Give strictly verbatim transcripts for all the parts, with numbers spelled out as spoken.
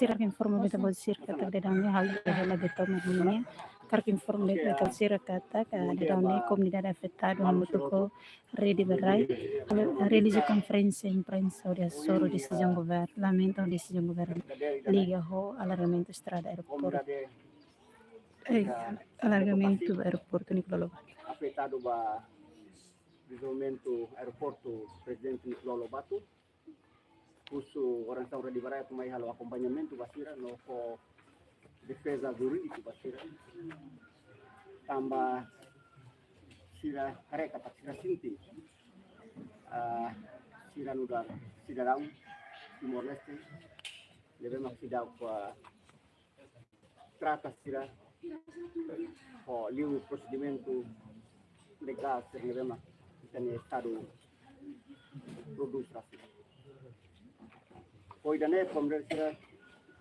Sira ke informa beta bos sira katak daudaun ne'e hal hela beta mania. Karik informa beta sira katak, ah, daudaun ne'e komunidade afetadu hamutuk ho Rede ba Rai, realiza konferénsia imprensa hodi hasoru desizaun governu, lamenta desizaun governu liga ho alargamentu estrada aeroportu. Eh, alargamentu aeroportu Nicolau Lobato. Afetadu ba dezenvolvimentu aeroportu Prezidente Nicolau Lobato. Husu organizasaun Rede ba Rai atu mai halo akompañamentu ba sira no fó defeza jurídiku ba sira. Tanba sira haree katak sira sente, ah, sira nu'udar sidadaun Timor-Leste, ne'ebé mak seidauk, ah, trata sira ho liu prosedimentu legál sira ne'ebé mak ita-nia Estadu prodús rasik. Ho ida-ne'e komunidade sira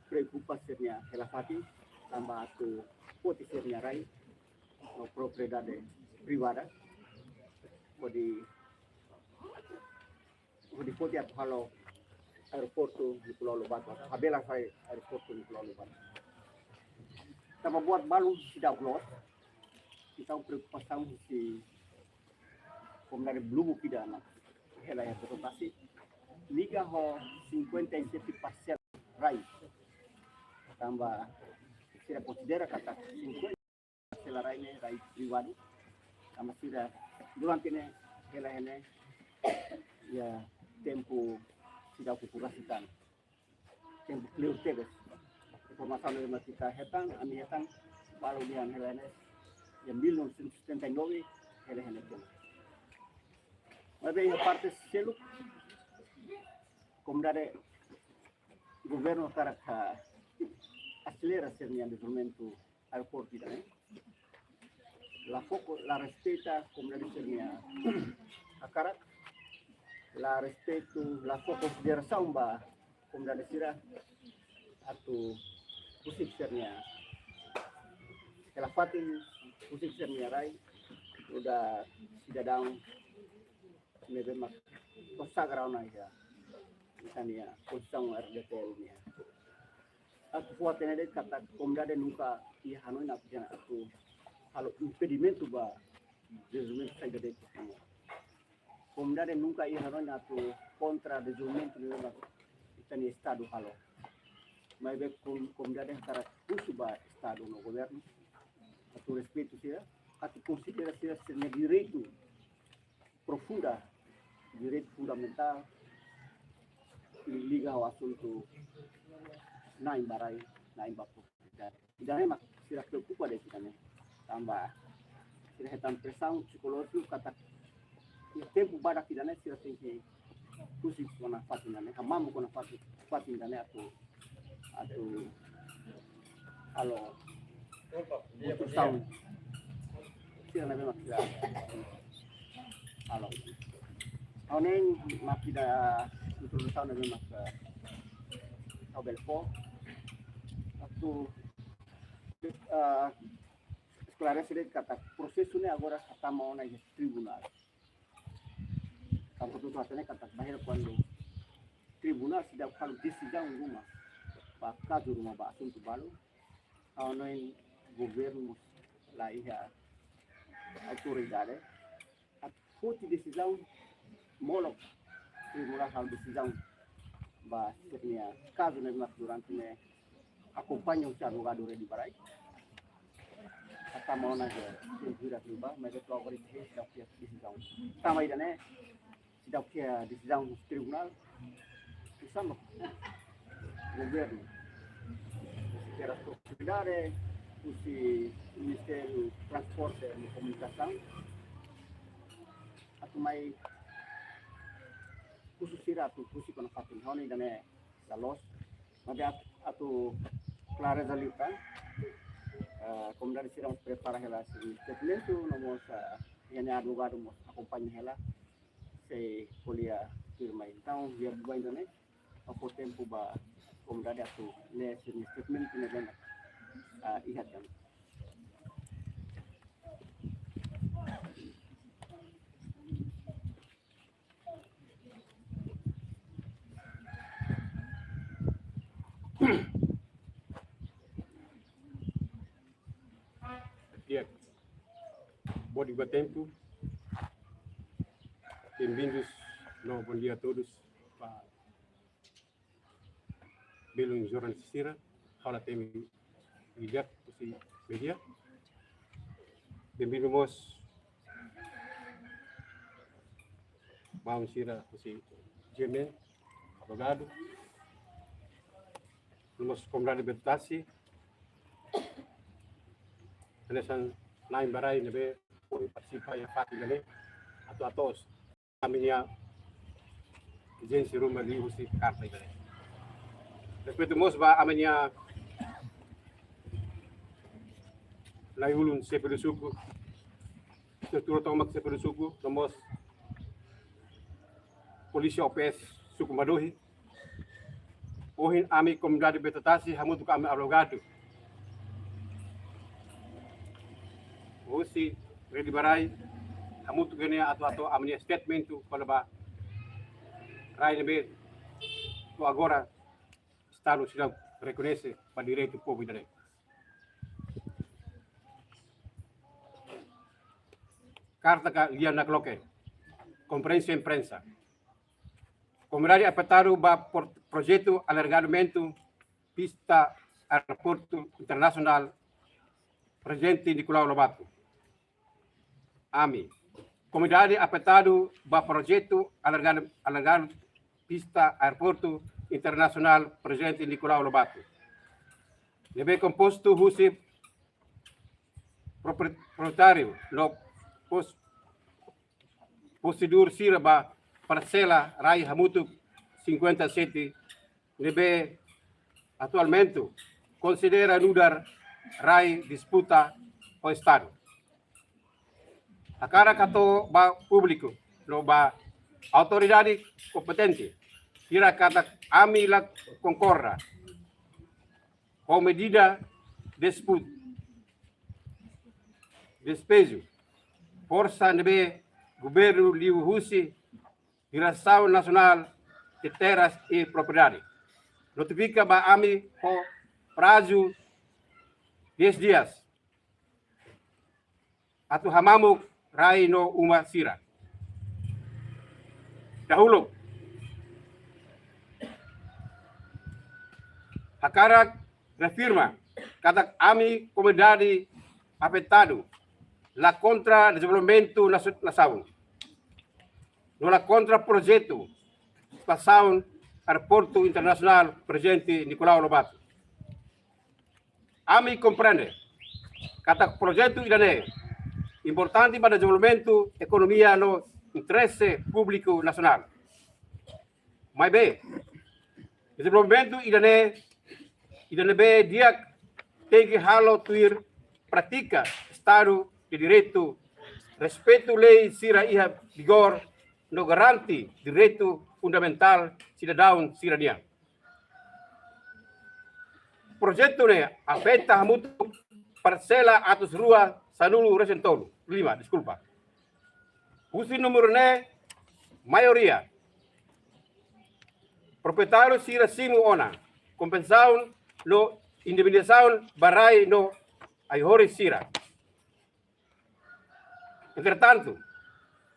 preokupa sira-nia hela-fatin, tanba atu foti sira-nia rai no propriedade privada hodi hodi foti atu halo aeroportu Nicolau Lobato, habelar fali aeroportu Nicolau Lobato. Tanba buat balu seidauk loos, entaun preokupasaun husi komunidade Blubuk ida mak hela iha Kota Tasi, liga ho cinquenta e sete parsela rai. Tanba sira konsidera katak cinquenta parsela rai ne'e rai privadu. Tanba sira durante ne'e hela iha ne'e iha tempu seidauk kuku rasik tan. Tempu kleur tebes. Informasaun ne'ebé mak ita hetan, ami hetan, balu dehan hela iha ne'e iha mil novecentos e setenta e nove hela iha ne'e tan. Maibé iha parte seluk, komunidade, governu hakarak, ah, aselera sira-nia dezenvolvimentu aeroportu ida-ne'e. La foka, la respeita komunidade sira-nia hakarak, la respeitu, la fó konsiderasaun ba komunidade sira atu husik sira-nia hela-fatin, husik sira-nia rai, nu'udar sidadaun ne'ebé mak konsagra ona iha ita-nia Konstituisaun R D T L nian. Atu fó-hatene de'it katak komunidade nunka iha hanoin atu, atu halo impedimentu ba dezenvolvimentu saida de'it. Komunidade nunka iha hanoin atu kontra dezenvolvimentu ne'ebé mak ita-nia Estadu halo. Maibé kom-, komunidade hakarak husu ba Estadu no governu atu respeitu sira, atu konsidera sira sira-nia direitu profunda, direitu fundamentál, liga ho asuntu na'in ba rai, na'in ba propriedade. Ida-ne'e mak sira preokupa de'it ida-ne'e. Tanba sira hetan presaun psikolójiku katak iha tempu badak ida-ne'e sira tenke husik kona-ba fatin ida-ne'e, hamamuk kona-ba fatin, fatin ida-ne'e atu, atu halo konstrusaun sira ne'ebé mak sira halo. Ha'u hanoin mak ida introdusaun ne'ebé mak, eh, ha'u bele fó. Atu, eh, esklarese de'it katak prosesu ne'e agora hatama ona iha tribunál. Tanba ita hatene katak bainhira kuandu tribunál seidauk halo desizaun ruma ba kazu ruma, ba asuntu balu, ha'u hanoin governu la iha autoridade atu foti desizaun molok tribunál halo desizaun ba sira-nia kazu ne'ebé mak durante ne'e akompaña husi advogadu Rede ba Rai. Hatama ona iha tempu ida ke bá, maibé to'o agora ita seidauk iha desizaun. Tanba ida-ne'e seidauk iha desizaun husi tribunál, husi ema governu, husi Diresaun Propriedade, husi Ministériu Transporte no Komunikasaun, atu mai husu sira atu husik kona-ba fatin. Ha'u hanoin ida-ne'e la loos. Maibé atu, atu klareza liután, eh, komunidade sira mós prepara hela sira-nia statement no mós, eh, iha ne'e advogadu mós akompaña hela, sei ko'alia firma. Entaun, iha buat ida-ne'e, ha'u fó tempu ba komunidade atu lee sira-nia statement ne'ebé, eh, iha tan. Kódigu Tempu. Bem-vindos, no bom dia a todos. Ba belun jornalista sira, ha'u la temi lider husi média. Bem-vindo mós maun sira husi G M N, advogadu. Mós komunidade Betutasi. Hanesan na'in ba rai ne'ebé partisipa iha fatin ne'e, atu hato'o ami-nia ezijénsia ruma liuhusi karta ida-ne'e. Respeitu mós ba ami-nia na'i-ulun xefe suku, estrutura tomak xefe suku, no mós polísia O P S suku Madohi. Ohin ami komunidade Betutasi hamutuk ho ami-nia advogadu husi Rede ba Rai, hamutuk ho nia atu hato'o ami-nia statement kona-ba rai ne'ebé to'o agora Estadu seidauk rekoñese ba direitu povu ida-ne'e. Karta ka lian nakloke. Konferénsia imprensa. Komunidade afetadu ba por-, projetu alargamentu pista Aeroportu Internasionál Prezidente Nicolau Lobato. Ami, komunidade afetadu ba projetu alargadu, alargadu pista Aeroportu Internasionál Prezidente Nicolau Lobato, ne'ebé kompostu husi propri-, proprietáriu no pos-, posedór sira ba parsela rai hamutuk cinquenta e sete, ne'ebé atualmente konsidera nu'udar rai disputa ho Estadu. Hakarak hato'o ba públiku no ba autoridade kompetente sira katak ami la konkorda ho medida disputa, despeju forsa ne'ebé governu liuhusi Diresaun Nasionál de Terras e Propriedade notifika ba ami ho prazu dez dias atu hamamuk rai no uma sira. Dahuluk, hakarak reafirma katak ami komunidade afetadu la kontra dezenvolvimentu nasu-, nasaun, no la kontra projetu espansaun Aeroportu Internasionál Prezidente Nicolau Lobato. Ami komprende katak projetu ida-ne'e importante ba dezenvolvimentu ekonomia no interese públiku nasionál. Maibé, dezenvolvimentu ida-ne'e, ida ne'ebé di'ak tenke halo tuir pratika Estadu de Direitu, respeitu lei sira iha vigór, no garante direitu fundamentál sidadaun sira-nian. Projetu ne'e afeta hamutuk parsela atus rua sanulu resin tolu, lima, deskulpa. Husi númeru ne'e, maioria proprietáriu sira simu ona kompensasaun no indemnizasaun ba rai no ai-horis sira. Entretantu,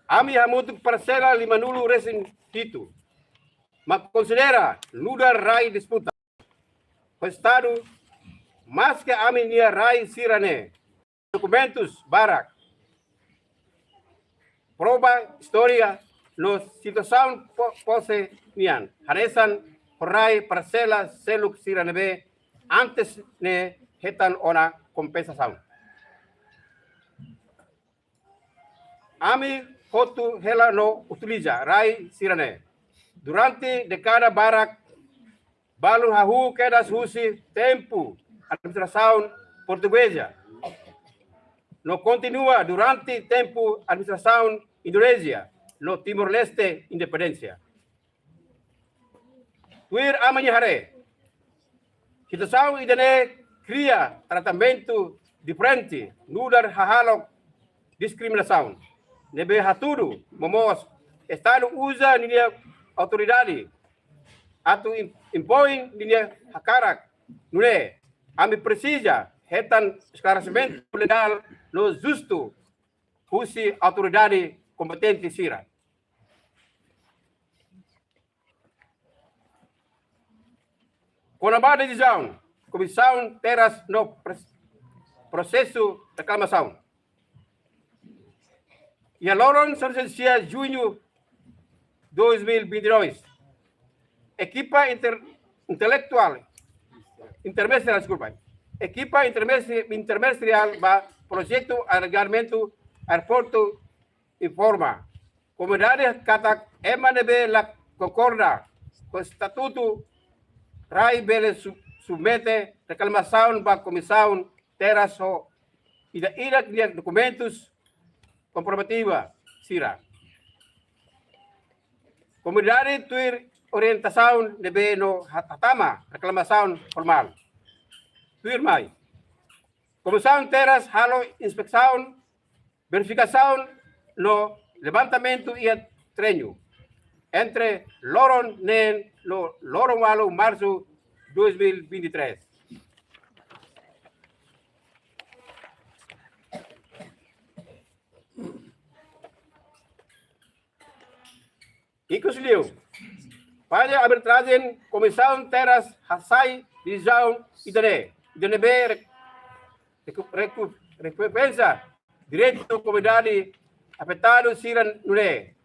ami hamutuk parsela limanulu resin hitu mak konsidera nu'udar rai disputa ho Estadu, maske ami-nia rai sira-ne'e dokumentus barak, prova istória no situasaun po-, pose nian, hanesan ho rai parsela seluk sira ne'ebé antes ne'e hetan ona kompensasaun. Ami hotu hela no utiliza rai sira-ne'e durante dékada barak, balun hahú kedas husi tempu administrasaun portugeza, no kontinua durante tempu administrasaun Indonézia no Timor-Leste independénsia. Tuir ami-nia haree, situasaun ida-ne'e kria tratamentu diferente nu'udar hahalok diskriminasaun, ne'ebé hatudu momoos Estadu uza ninia autoridade atu im-, impoin ninia hakarak. Nune'e, ami presiza hetan esklaresimentu legál no justu husi autoridade kompetente sira. Kona-ba desizaun Komisaun Terras no pres-, prosesu reklamasaun. Iha loron sanulu-resin-sia Juñu dois mil e vinte e dois, ekipa inter-, intelektuál, interministeriál, deskulpa, ekipa interministeri-, interministeriál ba projetu alargamentu aeroportu informa komunidade katak ema ne'ebé la konkorda ho estatutu rai bele su-, submete reklamasaun ba Komisaun Terras ho ida-idak nia dokumentus komprovativa sira. Komunidade tuir orientasaun ne'ebé no hat-, hatama reklamasaun formál. Tuirmai, Komisaun Terras halo inspesaun, verifikasaun no levantamentu iha terrenu entre loron neen no loron ualu Marsu dois mil e vinte e três. Ikusliu, painel arbitrajen Komisaun Terras hasai desizaun ida-ne'e, ida ne'ebé re-, reku-, reku-, rekompensa direitu komunidade afetadu sira nune'e.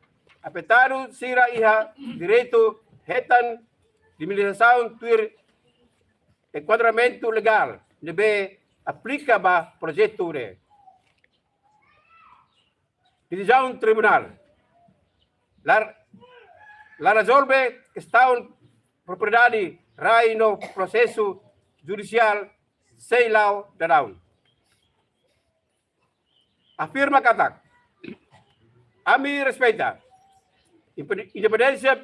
Afetadu sira iha direitu hetan indemnizasaun tuir enkuadramentu legál ne'ebé aplika ba projetu ne'e. Desizaun tribunál la, la rezolve kestaun propriedade rai no prosesu judisiál sei la'o daudaun. Afirma katak ami respeita inde-, independénsia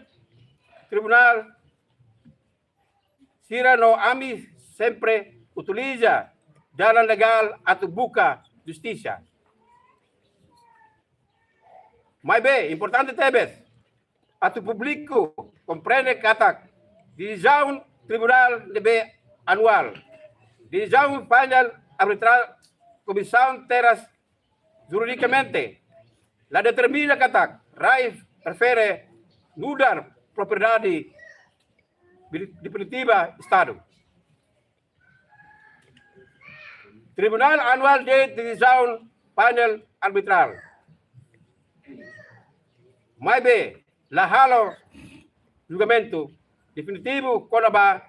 tribunál sira no ami sempre utiliza dalan legál atu buka justisa. Maibé, importante tebes atu públiku komprende katak desizaun tribunál ne'ebé anuál, desizaun painel arbitrál Komisaun Terras juridikamente la determina katak rai refere nu'udar propriedade definitiva Estadu. Tribunál anuál de desizaun painel arbitrál, maibé la halo julgamentu definitivu kona-ba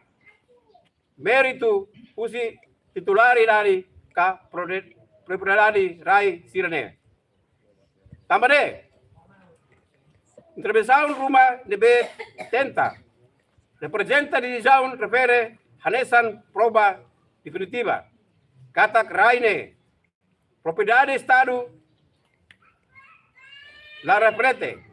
méritu husi titularidade ka pro-, propriedade rai sira-ne'e. Tanba ne'e, intervensaun ruma ne'ebé tenta reprezenta desizaun refere hanesan prova definitiva katak rai ne'e propriedade Estadu la reflete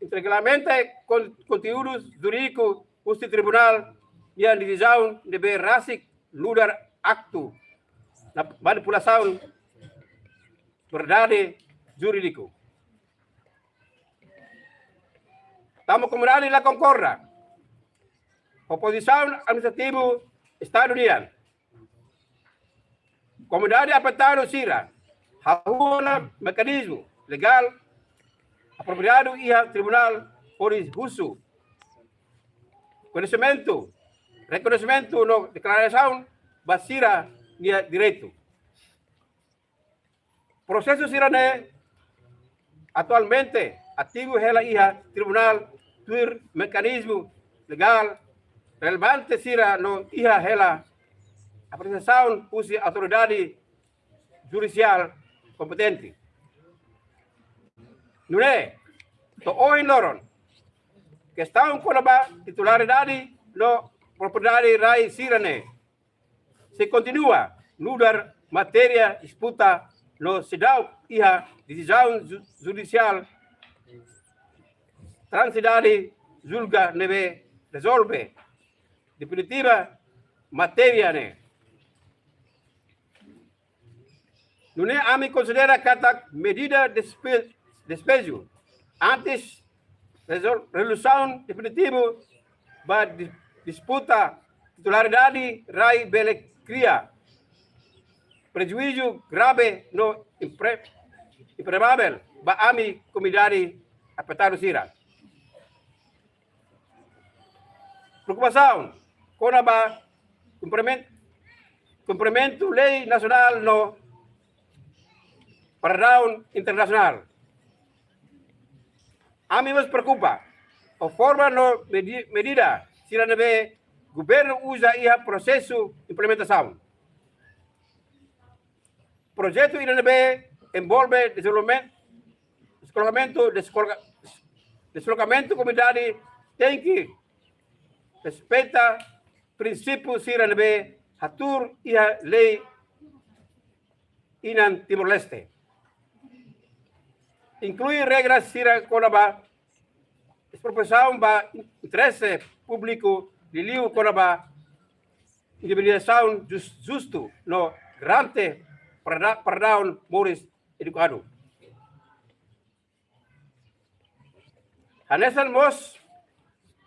integralmente kon-, konteúdu jurídiku husi tribunál nia desizaun ne'ebé rasik nu'udar aktu manipulasaun verdade jurídiku. Tanba komunidade la konkorda ho pozisaun administrativu Estadu nian, komunidade afetadu sira hahú ona mekanizmu legál apropriadu iha tribunál hodi husu koñesimentu, rekoñesimentu no deklarasaun ba sira-nia direitu. Prosesu sira-ne'e atualmente ativu hela iha tribunál tuir mekanizmu legál relevante sira no iha hela apresiasaun husi autoridade judisiál kompetente. Nune'e, to'o ohin loron, kestaun kona-ba titularidade no propriedade rai sira-ne'e sei kontinua nu'udar matéria disputa no seidauk iha desizaun ju-, judisiál tranzitante julga ne'ebé rezolve definitiva matéria ne'e. Nune'e ami konsidera katak medida despe-, despeju antes rezol-, rezolusaun definitivu ba di-, disputa titularidade rai bele kria prejuízu grave no impre-, imprimável ba ami komunidade afetadu sira. Preokupasaun kona-ba kumprimen-, kumprimentu lei nasionál no paradaun internasionál. Ami mós preokupa ho forma no medi-, medida sira ne'ebé governu uza iha prosesu implementasaun. Projetu ida ne'ebé envolve dezenvolvimentu, deskolokamentu, deskoloka-, deslokamentu komunidade tenke respeita prinsípiu sira ne'ebé hatuur iha lei inan Timor-Leste. Inklui regra sira kona-ba espropriasaun ba interese públiku, liuliu kona-ba indemnizasaun jus-, justu no garante parada-, paradaun moris adekuadu. Hanesan mós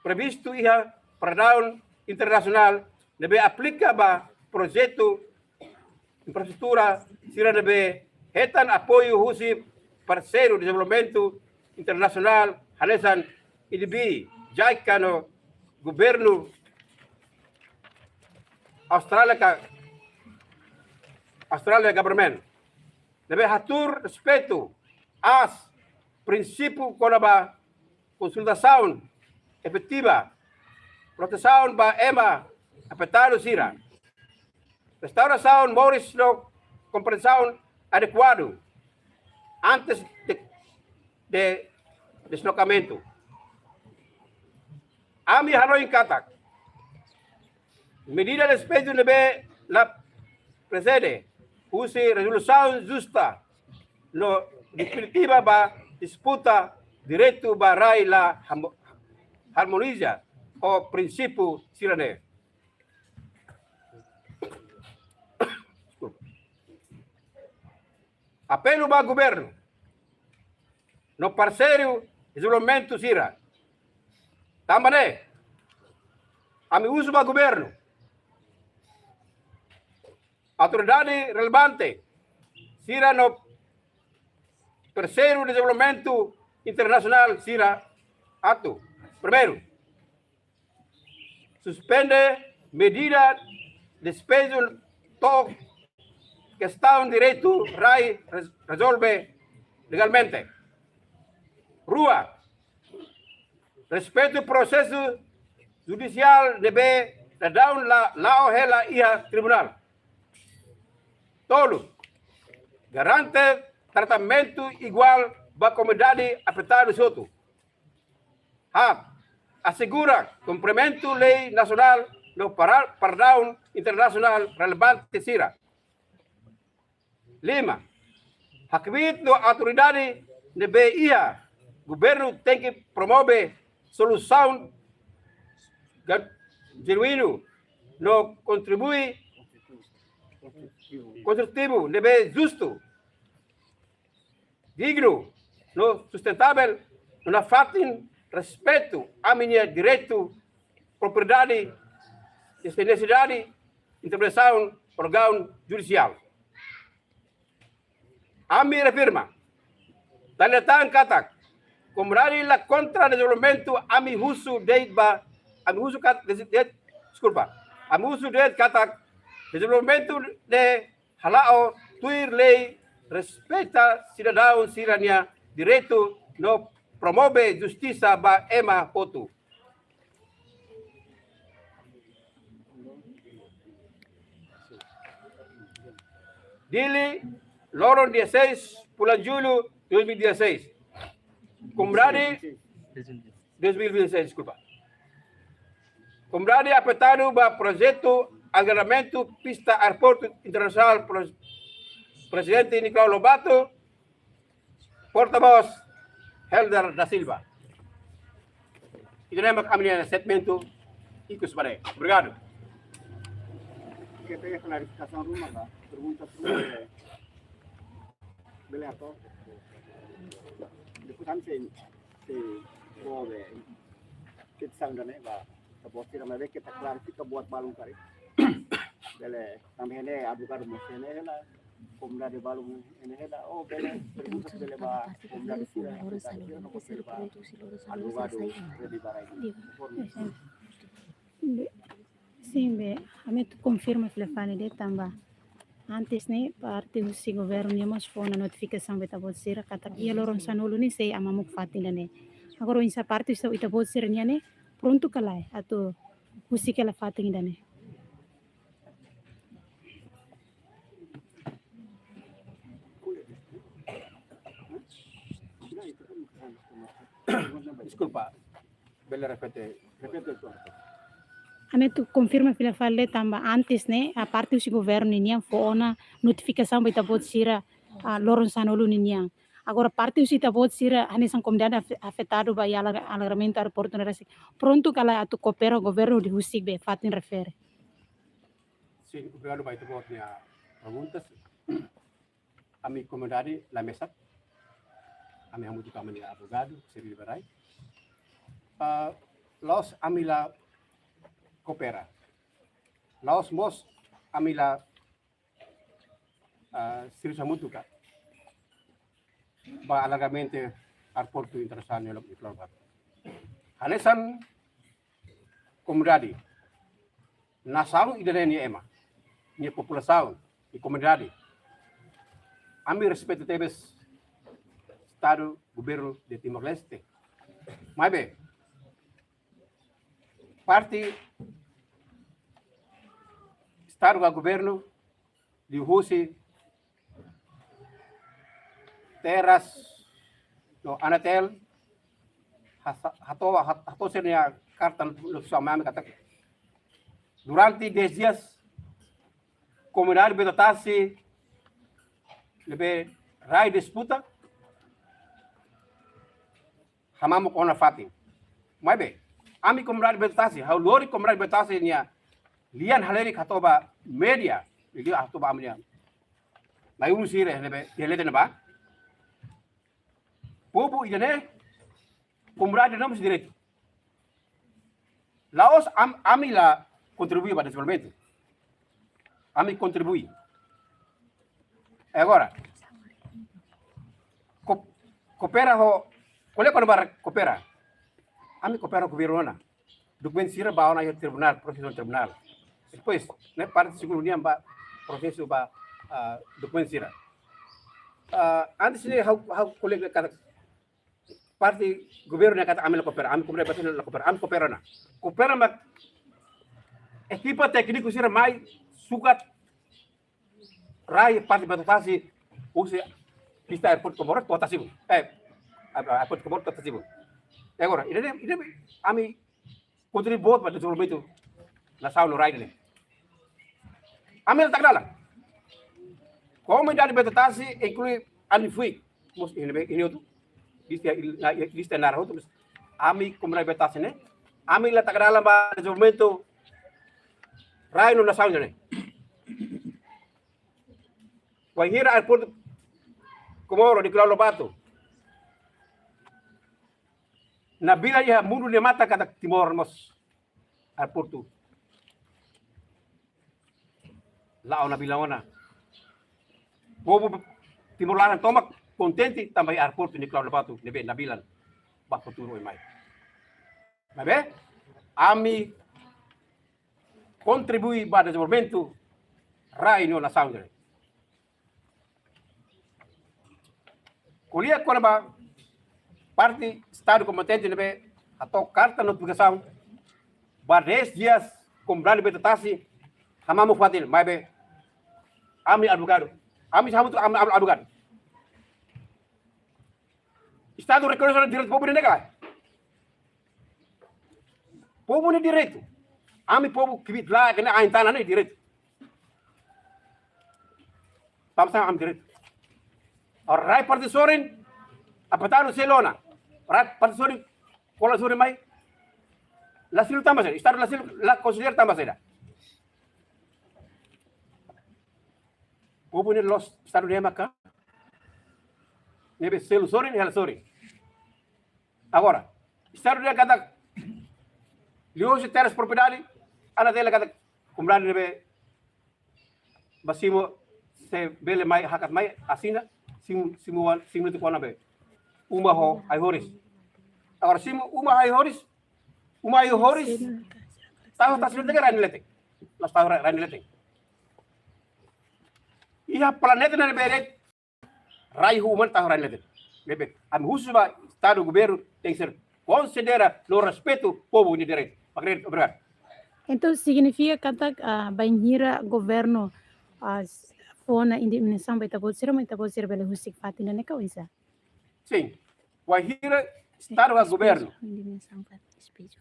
previstu iha paradaun internasionál ne'ebé aplika ba projetu infraestrutura sira ne'ebé hetan apoiu husi parseiru dezenvolvimentu internasionál hanesan A D B, JICA no governu Austrália ka, Australia government. Ne'ebé hatuur respeitu aas prinsípiu kona-ba konsultasaun efetiva, protesaun ba ema afetadu sira, restaurasaun moris no kompensasaun adekuadu antes de, de deslokamentu. Ami hanoin katak medida despejus ne'ebé la preside husi rezolusaun justa no definitiva ba disputa direitu ba rai la hamo-, harmoniza ho prinsípiu sira-ne'e. Deskulpa. Apelu ba governu no parseiru dezenvolvimentu sira. Tanba ne'e, ami husu ba governu, autoridade relevante sira no parseiru dezenvolvimentu internasionál sira atu: primeiru, suspende medida despeju to'o kestaun direitu rai res-, rezolve legalmente. Rua, respeitu prosesu judisiál ne'ebé daudaun la, la'o hela iha tribunál. Tolu, garante tratamentu iguál ba komunidade afetadu hotu. Haat, asegura kumprimentu lei nasionál no para-, paradaun internasionál relevante sira. Lima, hakbiit no autoridade ne'ebé iha, governu tenke promove solusaun ga-, jenuínu no kontribui konstrutivu ne'ebé justu, dignu no sustentável, no nafatin respeitu ami-nia direitu propriedade, independensiedade, intervensaun órgaun judisiál. Ami reafirma, tanda tan katak, komunidade la kontra dezenvolvimentu, ami husu de'it ba, ami husu kat-, de-, de-, deskulpa, ami husu de'it katak, dezenvolvimentu ne'e hala'o tuir lei, respeita sidadaun sira-nia direitu no promove justisa ba ema hotu. Dili, loron dia seis, bulan Jullu, dois mil e dezasseis. Komunidade, dois mil e vinte e seis, deskulpa. Komunidade afetadu ba projetu alargamentu pista Aeroportu Internasionál Pro-, Prezidente Nicolau Lobato, portavós Helder da Silva. Ida-ne'e mak ami-nia statement ikus ba ne'e. Obrigadu. Ke te klarifikasaun ruma ka, pergunta ruma, bele, bele atu. Depois ami sei, sei, bele, ke te sanda ne'e ba, ka bos tira mai ke ta klarifika buat balun karik. Bele, tanba ne'e advogadu mós ne'e la, Komunidade balu ne'e hela, oh, bele pergunta bele ba komunidade sira, komunidade sira, no bele ba advogadu Freddy Barai. Sin be, ami atu konfirma fila fali de'it tanba antes ne'e parte husi governu nian mós fó ona notifikasaun ba ita-boot sira katak iha loron sanulu ne'e sei hamamuk fatin ida-ne'e. Agora oinsá parte husi ita-boot sira nian ne'e prontu ka lae atu husik hela fatin ida-ne'e? Deskulpa, bele repete, repete. Ami atu konfirma fila fali tanba antes ne'e, a parte husi governu ninian fó ona notifikasaun ba ita-boot sira, ah, loron sanulu ninian. Agora parte husi ita-boot sira hanesan komunidade afe-, afetadu ba iha ala-, alargamentu aeroportu ne'e rasik. Prontu ka lae atu koopera ho governu hodi husik be fatin refere? Sin, obrigadu ba ita-boot nia perguntas. Ami komunidade la mesak. Ami hamutuk ho ami-nia advogadu, Freddy Barai. Ah, la'ós ami la koopera. La'ós mós ami la, ah, sériu hamutuk ka ba alargamentu aeroportu internasionál Nicolau Lobato. Hanesan komunidade, nasaun ida-ne'e nia ema, nia populasaun, nia komunidade. Ami respeita tebes Estadu, governu de Timor-Leste. Maibé, parte Estadu ka governu liuhusi Terras no Anatel, hasa-, hato'o, hat-, hato'o sira-nia karta no sua mame katak durante dez dias, komunidade Beto Tasi ne'ebé rai disputa, hamamuk ona fatin. Maibé, ami komunidade Beto Tasi, ha'u lori komunidade Beto Tasi nia lian halerik hato'o ba média, lian hato'o ba ami-nia na'in-ulun sira ne'ebé, iha leten ne'ebá. Povu ida-ne'e, komunidade nia mós direitu. La'ós am-, ami la kontribui ba dezenvolvimentu. Ami kontribui. Agora, ko-, koopera ho, ko'alia kona-ba koopera. Ami koopera ho governu ona. Dokumentu sira bá ona iha tribunál, prosesu tribunál. Depois, ne'e parte segundu nian bá prosesu ba, ah, dokumentu sira. Ah, antes ne'e ha'u, ha'u ko'alia katak parte governu ne'e katak ami la koopera, ami koopera, parte la koopera, ami koopera ona. Koopera mak ekipa tékniku sira mai sukat rai parte Beto Tasi husi pista airport Comoro to'o Tasibun. Eh, airport Comoro to'o Tasibun. E agora, ida-ne'e, ida-ne'e ami kontribui ba dezenvolvimentu nasaun no rai ne'e. Ami la taka dalan. Komunidade Beto Tasi inklui ami fui. Mós iha ne'ebé, iha ne'e hotu. Lista, lista naran hotu. Ami komunidade Beto Tasi ne'e, ami la taka dalan ba dezenvolvimentu rai no nasaun ne'e. Wainhira airport Comoro Nicolau Lobato nabilan iha mundu nia matan katak Timor mós airport la'o nabilan ona. Povu Timor laran tomak kontente tanba airport Nicolau Lobato ne'ebé nabilan ba futuru oin mai. Maibé, ami kontribui ba dezenvolvimentu rai no nasaun ne'e. Ko'alia kona-ba parte Estadu kompetente ne'ebé hato'o karta notifikasaun ba dez dias komunidade Beto Tasi hamamuk fatin, maibé ami advogadu. Ami hamutuk ho ami, ami advogadu. Estadu rekoñese direitu povu ne'e ka lae? Povu nia direitu. Ami povu kbiit-laek ne'e ain-tanan ne'e direitu. Tanba sá ami direitu? Ora rai parte sorin, apa taru selona. Rai parte sorin, kola sorin mai. La selu tanba saida, Estadu la selu, la konsidera tanba saida. Povu ne'e la'ós Estadu nia ema ka? Ne'ebé selu sorin, hela sorin. Agora, Estadu dehan katak liuhusi terras propriedade, Anatel katak komunidade ne'ebé bá simu Se bele mai hakat mai asina, simu, simu wan, simu tu kona be. Uma ho ai-horis. Agora simu uma ai-horis, uma ai-horis. Tahu tas lete rai lete. Las tahu rai lete. Iha planeta ne'ebé de'it, rai ho uma tahu rai lete. Ne'ebé, ami husu ba Estadu, governu tenke ser konsidera no respeitu povu nia direitu. Mak ne'e, obrigadu. Entaun, signifika katak, ah, bainhira governu, ah, fó ona indemnizasaun ba ita-boot sira, mak ita-boot sira bele husik fatin ida-ne'e ka oinsá? Sin. Bainhira Estadu ka governu, indemnizasaun ba despeju,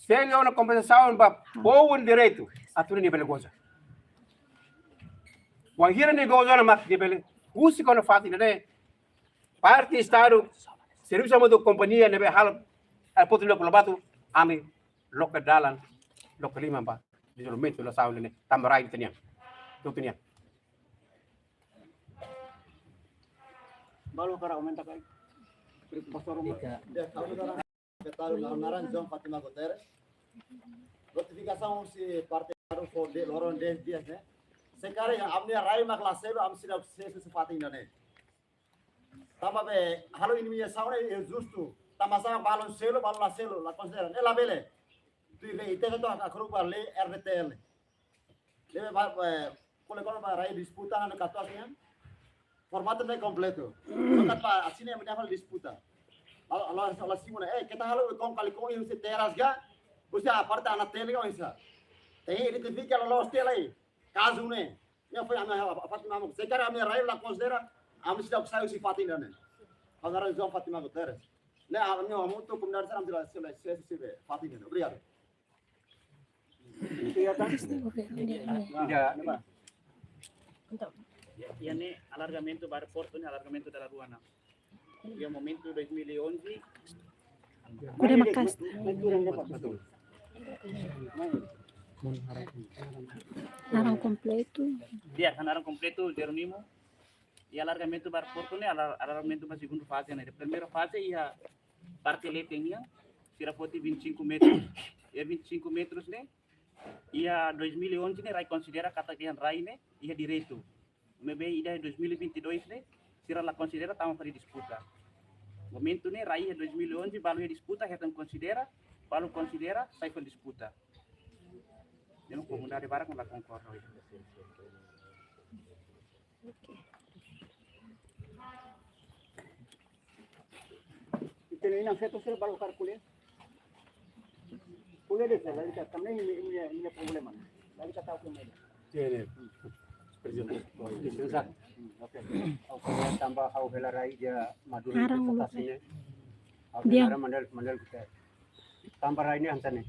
selu ona kompensasaun ba povu nia direitu, atu nune'e nia bele goza. Bainhira nia goza ona mak nia bele husik ona fatin ida-ne'e. Parte Estadu, servisu hamutuk ho kompañia ne'ebé halo aeroportu Loke Lobato, ami loke dalan, loke liman ba dezenvolvimentu nasaun ne'e, tanba rai ita-nian. Ita-nian. Balu hakarak aumenta ka? Pastor Roma. Ika. Dia, ha'u-nia naran, ha'u-nia naran João Fátima Guterres. Notifikasaun husi parte baru fó de'it loron dez dias ne'e. Se karik ami-nia rai mak la selu, ami seidauk sees husi fatin ida-ne'e. Tanba be halo indemnizasaun ne'e injustu. Tanba sá balun selu, balun la selu, la konsidera. Ne'e labele. Tuir lei, ita-nia atu hakru'uk ba lei R D T L. Lei ba, eh, kole-kole ba rai disputa ne'e katuas nian. Formatu ne'e kompletu. Só karik ba asina ami-nia fali disputa. Halo, halo, halo simu ona, eh, keta halo kon kali kon husi teras ka, husi parte Anatel ka oinsá. Tenke identifika loloos tiha lai kazu ne'e. Ne'e foin ami, a, a, Fátima, se karik ami-nia rai la konsidera, ami seidauk sai husi fatin ida-ne'e. Ha'u-nia naran João Fátima Guterres. Ne'e, ami hamutuk komunidade sira, ami seidauk sai husi fatin ida-ne'e. Obrigadu. Ida. Entaun, iha ne'e alargamentu ba aeroportu ne'e, alargamentu dala rua ona. Iha momentu dois mil e onze. Kuda maka'as. Naran kompletu. Iha, naran kompletu Jerónimo. Iha alargamentu ba aeroportu ne'e, alar-, alargamentu ba segundu faze ne'e. Primeiru faze iha parte leten nian, sira foti vinte e cinco metros. Iha vinte e cinco metros ne'e, iha dois mil e onze ne'e, rai konsidera katak iha rai ne'e iha direitu. Maibé iha dois mil e vinte e dois ne'e, sira la konsidera, tama fali disputa. Momentu ne'e, rai iha dois mil e onze, balu iha disputa, hetan konsidera, balu konsidera, sai fali disputa. Ne'e mak komunidade barak la konkorda. Ita-nia inan-feton sira balu hakarak ko'alia. Ko'alia de'it, la ita também ini, ini, ini problema. La ita tahu ke mana. Tiene. Presidente. Lisensa. Hmm, oke. Oke, tanba ha'u hela rai ida maduri. Naran ulu. Ha'u dia. Naran Manuel, Manuel Guterres. Tanba rai ne'e hanesan ne'e.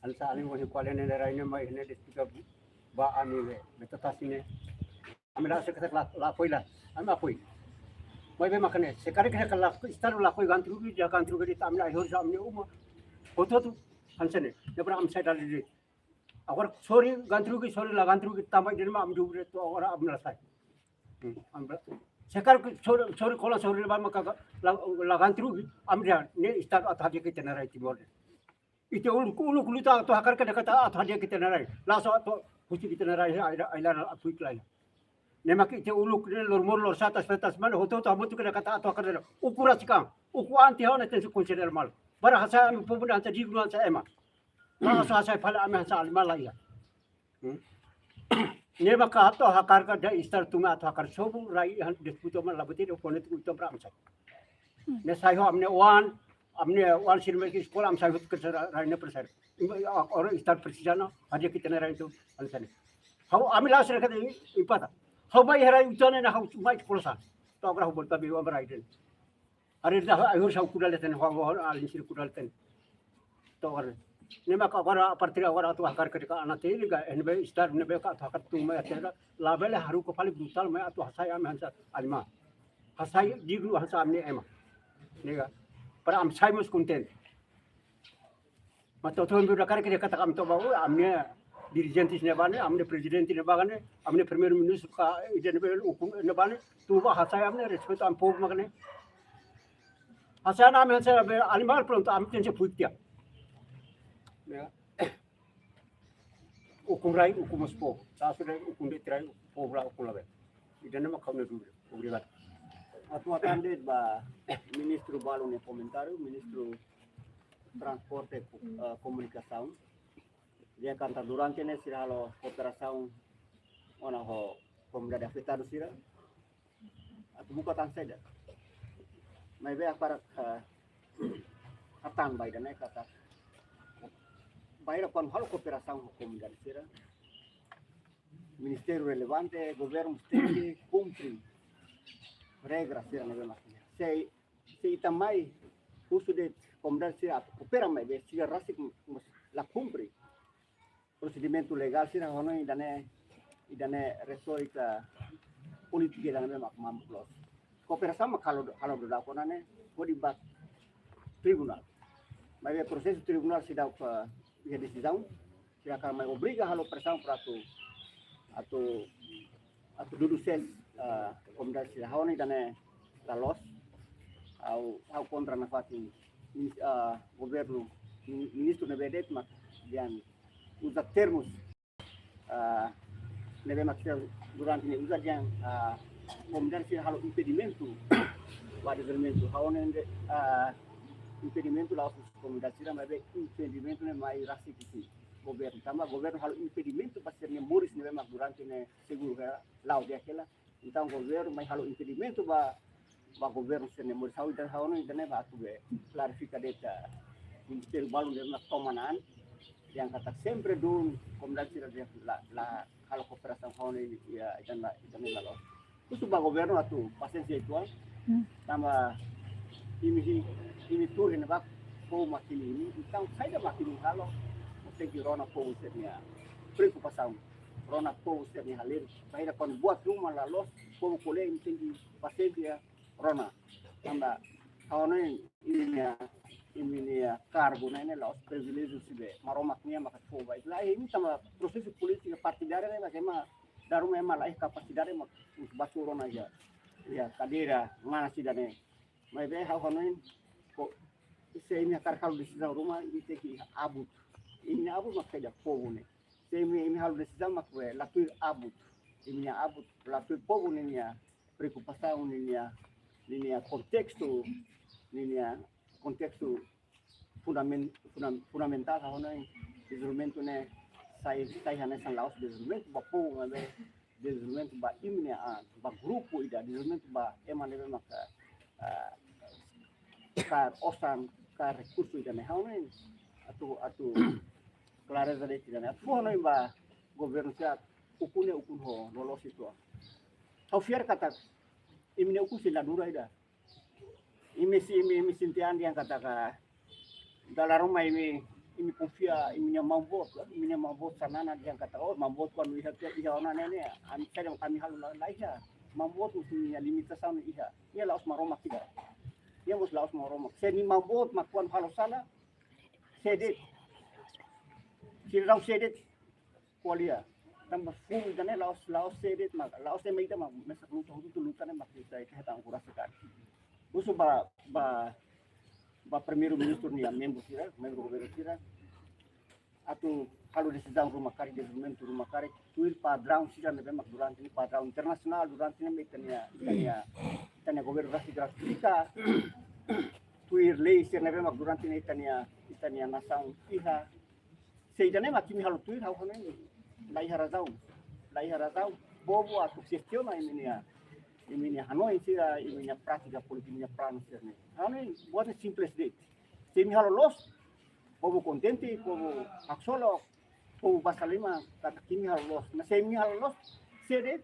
Hanesan alin wahyu kualen ne'e rai ne'e mai ne'e diskuta ba ami be. Beta tasi ne'e. Ami la se kata la, la apoia la. Ami apoia. Maibé mak ne'e, se karik ne'e kala Estadu la apoia gantru ki, dia gantru ki, ami la ihor sa ami uma. Hotu-hotu, hanesan ne'e. Ne'e para ami sai dala ida. Agora, sorry, gantru ki, sorry, la gantru ki, tanba ida-ne'e mak ami dua tu, agora ami la sai. Hmm, ami la. Se karik, sorry, sorry, kola, sorry, la, maka, la, la gantru ki, ami dia, ne'e Estadu atu hadi'a ita-nia rai Timor. Ita uluk, uluk luta atu hakarak katak atu hadi'a ita-nia rai. Langsung atu husik ita-nia rai, ai, ai, ai, atu iklai. Ne'e mak ita uluk ne'e loromonu lorosa'e, feto-feto mane, hotu-hotu hamutuk katak atu hakarak. Ukun rasik an, ukun anti hau na tensi konsidera malu. Barak hasa'e ami povu hanesan dignu hanesan ema. Langsung hasa'e fali ami hanesan animál la iha. Hmm? Ne'e maka atu hakarak katak Estadu tun atu hakarak sobu rai han disputa mak la buat ida, kone tu itom para ami sai. Ne'e sai ho ami-nia oan, ami-nia oan sira mai eskola, ami sai ho ke sera rai ne'e para sai. Ima, a, orang Estadu presiza ona, hadi'a ita-nia rai tu, hanesan ne'e. Ha'u ami la sera kata ini, impata. Ha'u mai iha rai utan ne'e ha'u mai eskola sa. To'o agora ha'u bolu ba ami-nia oan ba rai ida-ne'e. Ari dah, ayo sa kuda leten, ho, ho, alin sira kuda leten. To'o agora. Ne'e maka agora, a partir agora atu hakarak katak Anatel ka, ne'ebé Estadu ne'ebé ka atu hakarak tun mai até la, labele haruka fali brutál mai atu hasa'e ami hanesan animál. Hasa'e dignu hanesan ami-nia ema. Ne'e ka, para ami sai mós kontente. Mas to'o, to'o, ami hakarak katak ami to'o ba, oh, ami-nia dirijente ne'ebá ne'e, ami-nia prezidente ne'ebá ne'e, ami-nia primeiru-ministru ka, ida ne'ebé ukun ne'ebá ne'e, atu ba hasa'e ami-nia respeitu ami povu mak ne'e. Hasa'e ami hanesan be animál prontu, ami tenke fuik tiha. Ya. Ukun rai, ukun mós povu. Sa sudah ukun de'it rai, povu la ukun labele. Ida-ne'e mak ha'u-nia dúvida. Obrigadu. Atu hatán de'it ba ministru balu nia komentáriu, ministru transporte, eh, komunikasaun. Dehan katak durante ne'e sira halo kooperasaun ona ho komunidade afetadu sira. Atu buka tan saida. Maibé ha'u hakarak, eh, hatán ba ida-ne'e katak bainhira kuandu halo kooperasaun ho komunidade sira, ministériu relevante, governu tenke kumpre regra sira ne'ebé mak iha. Se, se ita mai husu de'it komunidade sira atu koopera maibé sira rasik mós la kumpre prosedimentu legál sira, ha'u hanoin ida-ne'e, ida-ne'e retórika polítika ida-ne'ebé mak mamuk loos. Kooperasaun mak halo, halo dodok ona ne'e hodi ba tribunál. Maibé prosesu tribunál seidauk iha desizaun, sira hakarak mai obriga halo presaun para atu, atu, atu dudu sees, eh, komunidade sira. Ha'u hanoin ida-ne'e la loos. Ha'u, ha'u kontra nafatin, minis-, eh, governu, min-, ministru ne'ebé de'it mak dehan uza termus, eh, ne'ebé mak sira durante ne'e uza dehan, eh, komunidade sira halo impedimentu ba dezenvolvimentu. Ha'u hanoin de'it, eh, impedimentu la'ós husi komunidade sira, maibé impedimentu ne'e mai rasik husi governu. Tanba governu halo impedimentu ba sira-nia moris ne'ebé mak durante ne'e seguru hela, la'o di'ak hela. Entaun governu mai halo impedimentu ba, ba governu sira-nia moris. Ha'u ida, ha'u hanoin ida-ne'e ba atu be klarifika de'it, ministériu balu ne'ebé mak toman an, dehan katak sempre dún komunidade sira dehan la, la halo kooperasaun, ha'u hanoin ida, ida-ne'e la, ida-ne'e la loos. Husu ba governu atu pasiénsia uitoan. Hmm. Tanba imi hi-, imi tuur iha ne'ebá, povu mak imi, imi. Entaun saida mak imi halo, tenke rona povu sira-nia preokupasaun, rona povu sira-nia halerik. Bainhira kuandu buat ruma la loos, povu ko'alia, imi tenke pasiénsia rona. Tanba ha'u hanoin imi-nia, imi-nia kargu ne'e, ne'e la'ós priviléjiu husi be Maromak nian maka fó ba imi. Lae, imi tanba prosesu polítika partidáriu ne'e mak ema dala ruma ema la iha kapasidade mak ba rona iha, iha kadeira manas ida-ne'e. Maibé ha'u hanoin katak se imi hakarak halo desizaun ruma, imi tenke iha abut. Imi-nia abut mak saida? Povu ne'e. Se imi, imi halo desizaun mak be la tuir abut, imi-nia abut la tuir povu ninia preokupasaun, ninia, ninia kontestu, ninia kontestu fundamen-, fundam-, fundamentál, ha'u hanoin dezenvolvimentu ne'e sai, sai hanesan la'ós dezenvolvimentu ba povu, maibé dezenvolvimentu ba imi-nia an, ba grupu ida, dezenvolvimentu ba ema ne'ebé maka, ah, kaer osan, kaer rekursu ida-ne'e. Ha'u hanoin atu, atu klareza de'it ida-ne'e. Atu hanoin ba governu sira, ukun ne'e ukun ho loloos uitoan. Ha'u fiar katak imi-nia ukun sei la dura ida. Imi sei, imi, imi sente an dehan katak dala ruma imi, imi konfia imi-nia maun-boot, imi-nia maun-boot Xanana dehan katak, oh, maun-boot kuandu iha, iha ona ne'e ne'e, ami saida ami halo la, la iha. Maun-boot mós nia limitasaun iha. Nia la'ós Maromak ida. Nia mós la'ós Maromak. Se nia maun-boot mak kuandu halo sala, sé de'it. Sira daudaun sé de'it. Ko'alia. Tanba funu ida-ne'e la'ós, la'ós sé de'it mak, la'ós ema ida mak mesak luta, hotu-hotu luta ne'e mak ita, ita hetan okurasi karik. Husu ba, ba, ba Primeiru-Ministru nia membru sira, membru governu sira, atu halo desizaun ruma karik, dezenvolvimentu ruma karik, tuir padraun sira ne'ebé mak durante ne'e, padraun internasionál, durante ne'e ita-nia, ita-nia, ita-nia governu rasik gratifika, tuir lei sira ne'ebé mak durante ne'e ita-nia, ita-nia nasaun iha. Se ida-ne'e mak imi halo tuir, ha'u hanoin la iha razaun. La iha razaun. Bobo atu kestiona imi-nia, imi-nia hanoin sira, imi-nia prátika polítika, imi-nia planu sira-ne'e. Ha'u hanoin buat ne'e simples de'it. Se imi halo loos, povu kontente, povu haksolok, povu basa liman, katak imi halo loos. Mas se imi halo loos, sé de'it,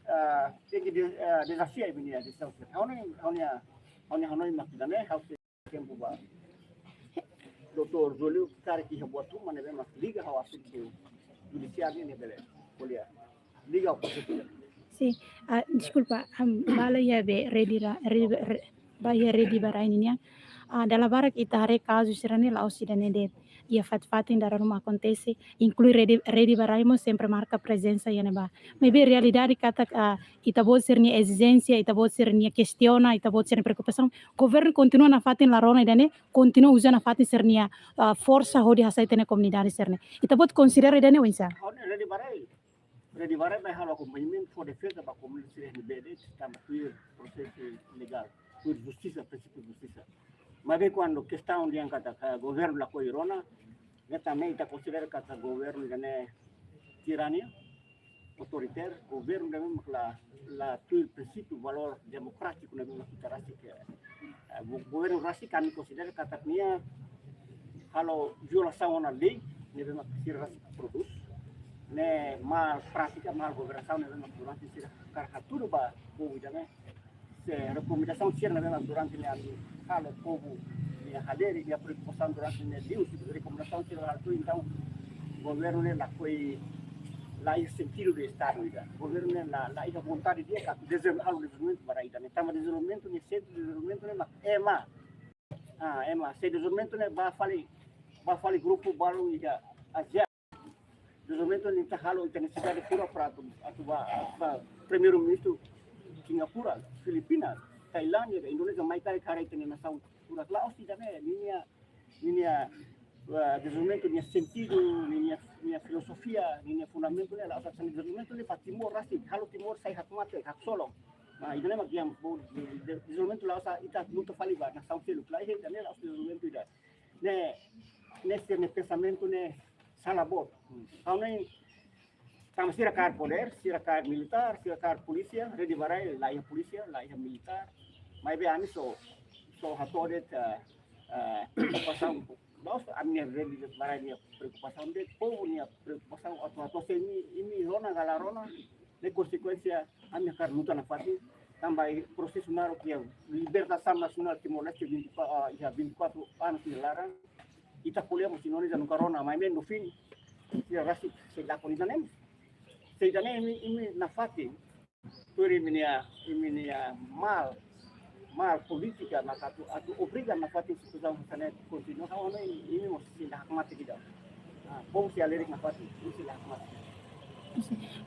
ah, tenke de-, ah, dezafia imi-nia desizaun. Ha'u hanoin, ha'u hanoin, ha'u hanoin, ha'u hanoin mak ida-ne'e, ha'u sei tempu ba Doutór Júlio, karik iha buat ruma ne'ebé mak liga ho asuntu judisiáriu ne'e bele ko'alia. Liga ho asuntu. Sin, ah, deskulpa, am, ba iha be Rede Ra-, Rede, Re-, ba iha Rede ba Rai nian. Ah, dala barak ita haree kazu sira-ne'e la'ós ida-ne'e de'it. Iha fatin-fatin dala ruma akontese, inklui Rede, Rede ba Rai mós sempre marka prezensa iha ne'ebá. Maibé realidade katak, ah, ita-boot sira-nia ezijénsia, ita-boot sira-nia kestiona, ita-boot sira-nia preokupasaun, governu kontinua nafatin la rona ida-ne'e, kontinua uza nafatin sira-nia, ah, forsa hodi hasai tiha ona komunidade sira-ne'e. Ita-boot konsidera ida-ne'e oinsá? Ha'u hanoin Rede ba Rai Rede Barak bai halo akompañamentu fó defeza ba komunidade sira ne'ebé de'it, tanba tuir prosesu legál, tuir justisa, prinsípiu justisa. Maibé kuandu kestaun dehan katak governu lakohi rona, ne'e tanba ita konsidera katak governu ne'e tirania, autoritáriu, governu ne'ebé mak la, la tuir prinsípiu valór demokrátiku ne'ebé mak ita rasik, eh, go-, governu rasik ami konsidera katak nia halo violasaun ona lei ne'ebé mak sira rasik prodús. Ne'e mal prátika, mal governasaun ne'ebé mak durante sira hakarak hatudu ba povu ida-ne'e. Se rekomendasaun sira ne'ebé mak durante ne'e ami halo, povu nia hadeer, nia preokupasaun durante ne'e liu, se rekomendasaun sira halo, entaun governu ne'e lakohi, la iha sentidu de estadu ida. Governu ne'e la, la iha vontade di'ak atu dezenvolve, halo dezenvolvimentu ba rai ida-ne'e. Tanba dezenvolvimentu ne'e, se dezenvolvimentu ne'e mak ema. Ah, ema, se dezenvolvimentu ne'e ba fali, ba fali grupu balu iha Ázia. Dezenvolvimentu ne'e ita halo, ita nesesidade furak para atu, atu ba, ba Primeiru-Ministru Singapura, Filipina, Tailándia, Indonézia, mai karik haree ita-nia nasaun furak. La'ós ida-ne'e, ninia, ninia, eh, dezenvolvimentu nia sentidu, ninia, nia filozofia, ninia fundamentu ne'e la'ós hanesan dezenvolvimentu ne'e ba Timor rasik, halo Timor sai hakmatek, haksolok. Nah, ida-ne'e mak yang bo-, de-, de-, dezenvolvimentu la'ós ita luta fali ba nasaun seluk, lae, ida-ne'e la'ós dezenvolvimentu ida. Ne'e, ne'e sira-nia pensamentu ne'e sala boot. Ha'u hanoin, tanba sira kaer podér, sira kaer militár, sira kaer polísia, Rede Barak la iha polísia, la iha militár. Maibé ami só, só hato'o de'it, eh, eh, preokupasaun. La'ós ami-nia, Rede Barak nia preokupasaun de'it, povu nia preokupasaun, atu, atu se imi, imi rona ka la rona, ne'e konsekuénsia ami hakarak luta nafatin, tanba prosesu naruk iha libertasaun nasionál Timor-Leste vinte e quatro, ah, iha vinte e quatro anos nia laran, ita ko'alia mós Indonézia nunka rona, maibé no fim, sira rasik sei lakon ida-ne'e. Se ida-ne'e imi, imi nafatin, tuir imi-nia, imi-nia mal, mal polítika, maka atu, atu obriga nafatin situasaun hanesan ne'e kontinua, ha'u hanoin imi mós sei la hakmatek ida. Ah, povu sei halerik nafatin, imi sei la hakmatek.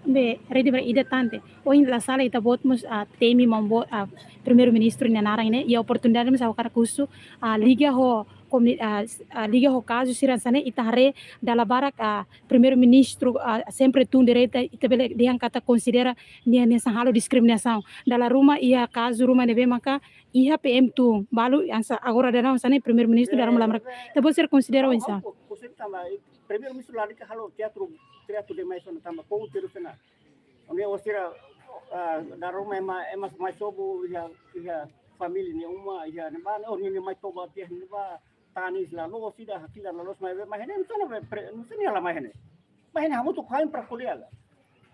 Be, Rede Barak, ida tan de'it. Ohin la sala ita-boot mós, ah, temi maun-boot, ah, Primeiru-Ministru nia naran ne'e, iha oportunidade mós ha'u hakarak husu, ah, liga ho komi-, ah, s-, ah, liga ho kazu sira hanesan ne'e, ita haree dala barak, ah, Primeiru-Ministru, ah, sempre tun direta, ita bele dehan katak konsidera nia, nia hanesan halo diskriminasaun. Dala ruma iha kazu ruma ne'ebé maka iha P M tun, balu hanesan agora daudaun hanesan ne'e Primeiru-Ministru dala ruma la marka. Ita-boot sira konsidera oinsá? Ha'u, ha'u, ha'u konsidera tanba, eh, Primeiru-Ministru lalika halo teatru, teatru demais ona tanba povu terus kena. Onde sira, ah, dala ruma ema, ema mai sobu iha, iha família nia uma, iha ne'ebá, ne'e, oh, nia, nia mai toba tiha ne'ebá, tanis la loos, sira hakilar la loos, mai, mai ne'e, entaun ne'e, pre-, entaun ne'e la mai ne'e. Mai ne'e hamutuk hain para ko'alia la.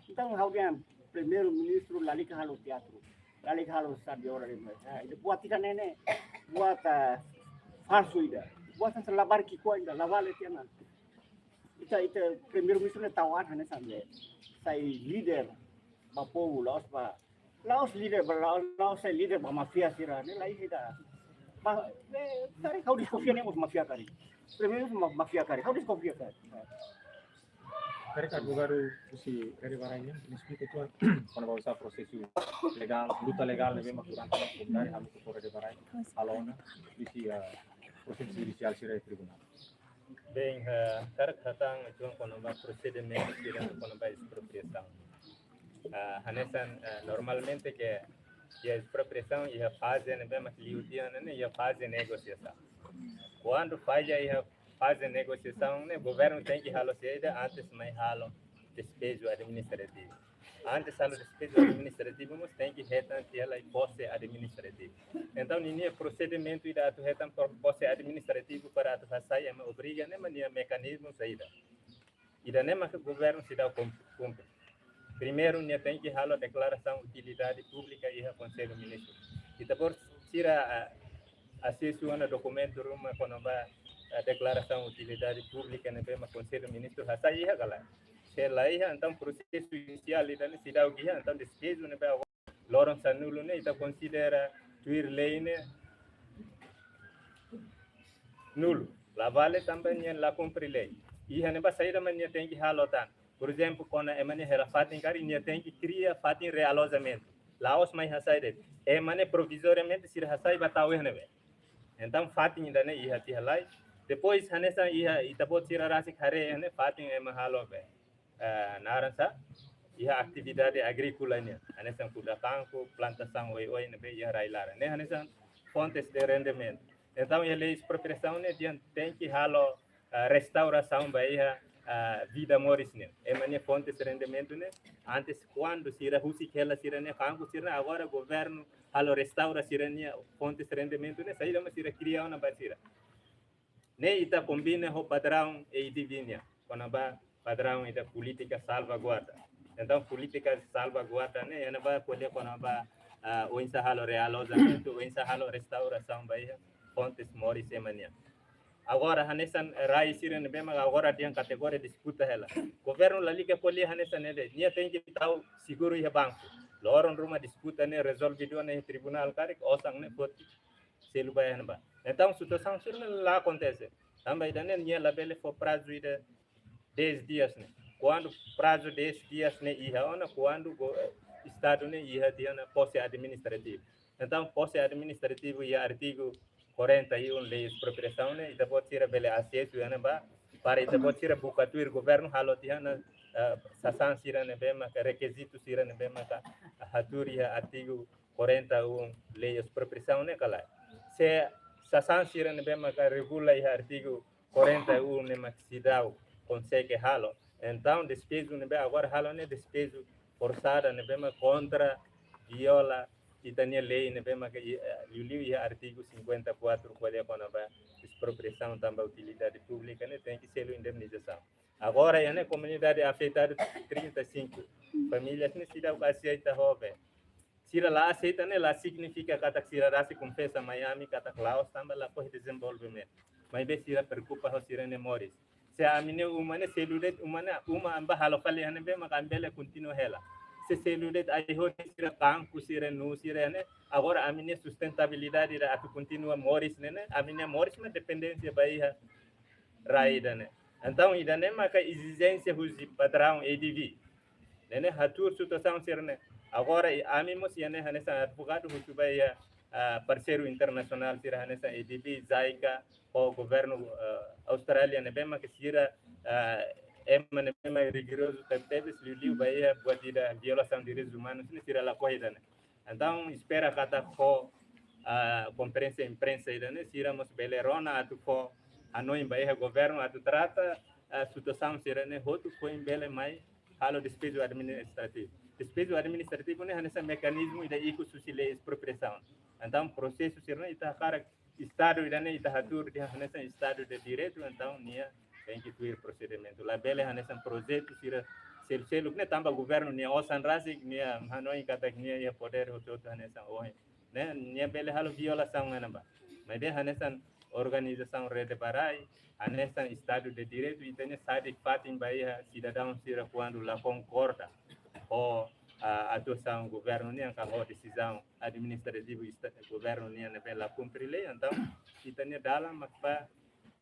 Entaun ha'u dehan Primeiru-Ministru lalika halo teatru, lalika halo sala de aula de'it. Ah, ida buat ida-ne'e ne'e, buat, ah, falsu ida. Buat hanesan labarik ki'ikoan ida, la vale tiha ona. Ita, ita Primeiru-Ministru ne'e tau an hanesan ne'e. Sai líder ba povu, la'ós ba, la'ós líder ba, la'ós, la'ós sai líder ba máfia sira-ne'e, lae, ida. Ba, eh, karik ha'u deskonfia ne'e mós máfia karik. Primeiru ma-, máfia karik, ha'u deskonfia karik. Karik advogadu husi Rede Barak nian, nia esplika uitoan kona-ba oinsá prosesu legál, luta legál ne'ebé mak durante komunidade, halo tu Rede Barak, halo ona, husi, ah, prosesu judisiál sira iha tribunál. Bem, eh, karik hatán uitoan kona-ba prosedimentu sira kona-ba espropriasaun. Ah, hanesan, eh, normalmente ke iha espropriasaun iha faze ne'ebé mak liu tiha ona ne'e iha faze negosiasaun. Kuandu falla iha faze negosiasaun ne'e governu tenke halo saida antes mai halo despeju administrativu. Antes halo despeju administrativu mós tenke hetan tiha lai pose administrativu. Entaun ninia prosedimentu ida atu hetan po-, pose administrativu para atu hasai ema obriga ne'e mak nia mekanizmu saida. Ida-ne'e mak governu seidauk kum-, kumpre. Primeiru nia tenke halo deklarasaun utilidade públika iha Konsellu Ministru. Ita-boot sira, ah, asesu ona dokumentu ruma kona-ba, ah, deklarasaun utilidade públika ne'ebé mak Konsellu Ministru hasai iha ka lae? Se la iha, entaun prosesu judisiál ida-ne'e seidauk iha, entaun despeju ne'ebé loron sanulu ne'e ita konsidera tuir lei ne'e nulu. La vale tanba nia la kumpre lei. Iha ne'ebá saida mak nia tenke halo tan. Por ezemplu, kona ema ne'e hela fatin karik, nia tenke kria fatin realojamentu. La'ós mai hasai de'it. Ema ne'e provizoriamente sira hasai ba tau iha ne'ebé. Entaun fatin ida-ne'e iha tiha lai. Depois hanesan iha ita-boot sira rasik haree iha ne'e fatin ema halo be, eh, naran sá, iha atividade agríkola nian, hanesan kuda kanku, plantasaun oioin ne'ebé iha rai-laran. Ne'e hanesan fontes de rendimentu. Entaun, iha lei espropriasaun ne'e dehan tenke halo, ah, restaurasaun ba iha, ah, vida moris ne'e. Ema nia fontes de rendimentu ne'e, antes kuandu sira husik hela sira-nia kanku sira-ne'e, agora governu halo restaura sira-nia fontes de rendimentu ne'e, saida mak sira kria ona ba sira. Ne'e ita kombina ho padraun ADB nian, kona-ba padraun ida polítika salvaguarda. Entaun, polítika salvaguarda ne'e, iha ne'ebá ko'alia kona-ba, ah, oinsá halo realojamentu, oinsá halo restaurasaun ba iha fontes moris ema nian. Agora, hanesan rai sira ne'ebé mak agora dehan kategoria disputa hela. Governu lalika ko'alia hanesan ne'e de'it, nia tenke tau seguru iha banku. Loron ruma disputa ne'e rezolve duni iha tribunál karik, osan ne'e foti selu ba iha ne'ebá. Entaun, situasaun sira-ne'e la akontese. Tanba ida-ne'e nia labele fó prazu ida dez dias ne'e. Kuandu prazu dez dias ne'e iha ona, kuandu go-, eh, Estadu ne'e iha tiha ona pose administrativu. Entaun, pose administrativu iha artigu quarenta e um lei espropriasaun ne'e, ita-boot sira bele asesu iha ne'ebá, para ita-boot sira buka tuir governu halo tiha ona, eh, sasán sira ne'ebé maka, rekizitu sira ne'ebé maka hatuur iha artigu quarenta e um lei espropriasaun ne'e ka lae. Se sasán sira ne'ebé maka regula iha artigu quarenta e um ne'e mak seidauk konsege halo, entaun despeju ne'ebé agora halo ne'e despeju forsada ne'ebé mak kontra, viola ita-nia lei ne'ebé maka i-, eh, liuliu iha artigu cinquenta e quatro ko'alia kona-ba espropriasaun tanba utilidade públika ne'e tenke selu indemnizasaun. Agora iha ne'e komunidade afetadu trinta e cinco famílias ne'e seidauk aseita ho bee. Sira la aseita ne'e la signifika katak sira rasik konfesa mai ami katak la'ós tanba lakohi dezenvolvimentu. Maibé sira preokupa ho sira-nia moris. Se ami-nia uma ne'e selu de'it, uma ne'e, uma ami bá halo fali iha ne'ebé maka ami bele kontinua hela. Se selu de'it ai-horis sira kanku, sira nuu, sira ne'e. Agora ami-nia sustentabilidade ida atu kontinua moris ne'e, ne'e, ami-nia moris mak dependénsia ba iha rai ida-ne'e. Entaun, ida-ne'e maka ezijénsia husi padraun ADB. Ne'e ne'e hatuur situasaun sira-ne'e. Agora, i-, ami mós iha ne'e hanesan advogadu husu ba iha, ah, parseiru internasionál sira hanesan ADB, JICA, ho governu, ah, Austrália ne'ebé maka sira, ah, ema ne'ebé mak rigorozu tebetebes liuliu ba iha buat ida violasaun direitus umanus ne'e sira lakohi ida-ne'e. Entaun, espera katak ho, ah, konferénsia imprensa ida-ne'e, sira mós bele rona atu fó hanoin ba iha governu atu trata, ah, situasaun sira-ne'e hotu foin bele mai halo despeju administrativu. Despeju administrativu ne'e hanesan mekanizmu ida ikus husi lei espropriasaun. Entaun, prosesu sira-ne'e ita hakarak Estadu ida-ne'e ita hatuur dehan hanesan Estadu de Direitu, entaun nia tenke tuir prosedimentu. Labele hanesan projetu sira selu-seluk ne'e tanba governu nia osan rasik, nia hanoin katak nia iha podér hotu-hotu hanesan ohin. Ne'e, nia bele halo violasaun iha ne'ebá. Maibé hanesan organizasaun Rede ba Rai, hanesan Estadu de Direitu, ita-nia sadik fatin ba iha sidadaun sira kuandu la konkorda ho, ah, atuasaun governu nian ka ho desizaun administrativu esta-, governu nian ne'ebé la kumpre lei, entaun ita-nia dalan mak ba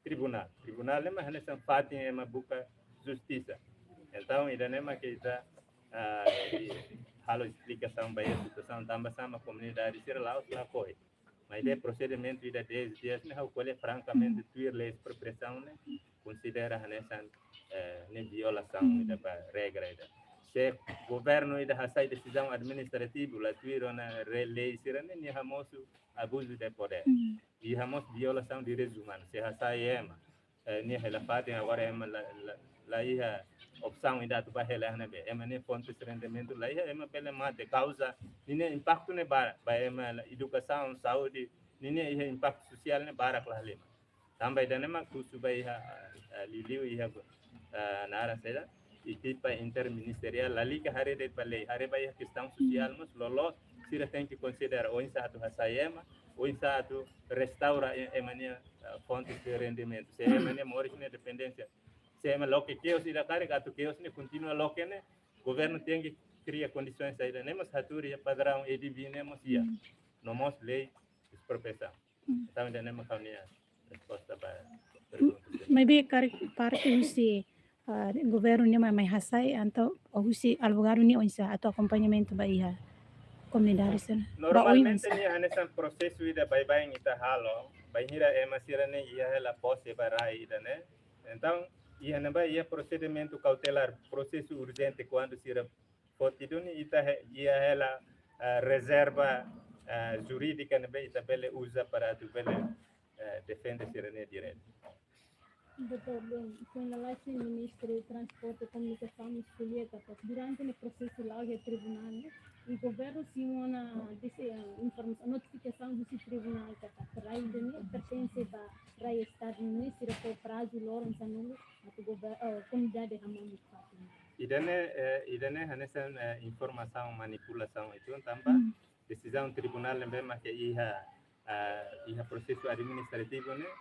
tribunál. Tribunál ne'e mak hanesan fatin ema buka justisa. Entaun, ida-ne'e mak ita, ah, i-, halo esplikasaun ba iha situasaun tanba sá mak komunidade sira la'ós lakohi. Maibé prosedimentu ida dez dias ne'e ha'u ko'alia frankamente tuir lei espropriasaun ne'e konsidera hanesan, eh, ne'e violasaun ida ba regra ida. Se governu ida hasai desizaun administrativu la tuir ona re-, lei sira-ne'e, nia hamosu abuzu de podér. Iha mós violasaun direitus umanus. Se hasai ema, eh, nia hela fatin agora ema la, la, la iha opsaun ida atu bá hela iha ne'ebé. Ema nia fontes rendimentu la iha, ema bele mate kauza. Ninia impaktu ne'e barak, ba ema la edukasaun, saúde, ninia iha impaktu sosiál ne'e barak la halimar. Tanba ida-ne'e mak husu ba iha, eh, liuliu iha, eh, naran saida, ekipa interministeriál lalika haree de'it ba lei, haree ba iha kestaun sosiál mós loloos sira tenke konsidera oinsá atu hasai ema, oinsá atu restaura e-, ema nia, eh, fontes de rendimentu. Se ema nia moris ne'e dependénsia. Se ema loke kios ida karik atu kios ne'e kontinua loke ne'e, governu tenke kria kondisoens saida. Ne'e mós hatuur iha padraun ADB ne'e mós iha. No mós lei espropriasaun. Entaun, ida-ne'e mak ha'u-nia resposta ba pergunta sira. Maibé karik parte husi, ah, governu nian mai, mai hasai, entaun husi advogadu nian oinsá atu akompañamentu ba iha komunidade sira? Ba oin oinsá? Normalmente nia hanesan prosesu ida baibain ita halo, bainhira ema sira-ne'e iha hela pose ba rai ida-ne'e. Entaun, iha ne'ebá iha prosedimentu kautelár, prosesu urjente kuandu sira foti duni ita iha hela rezerva jurídika ne'ebé ita bele uza para atu bele defende sira-nia direitu. Doutór, bem, finaliza, Ministru Transporte, Komunikasaun, eskolia katak durante ne'e prosesu la'o iha tribunál ne'e, i governu simu ona dese informasaun, notifikasaun husi tribunál katak rai ida-ne'e pertense ba rai Estadu ne'e, sira fó prazu loron sanulu atu governu, komunidade hamamuk fatin. Ida-ne'e, ida-ne'e hanesan informasaun manipulasaun uitoan tanba desizaun tribunál ne'ebé mak iha iha prosesu administrativu ne'e,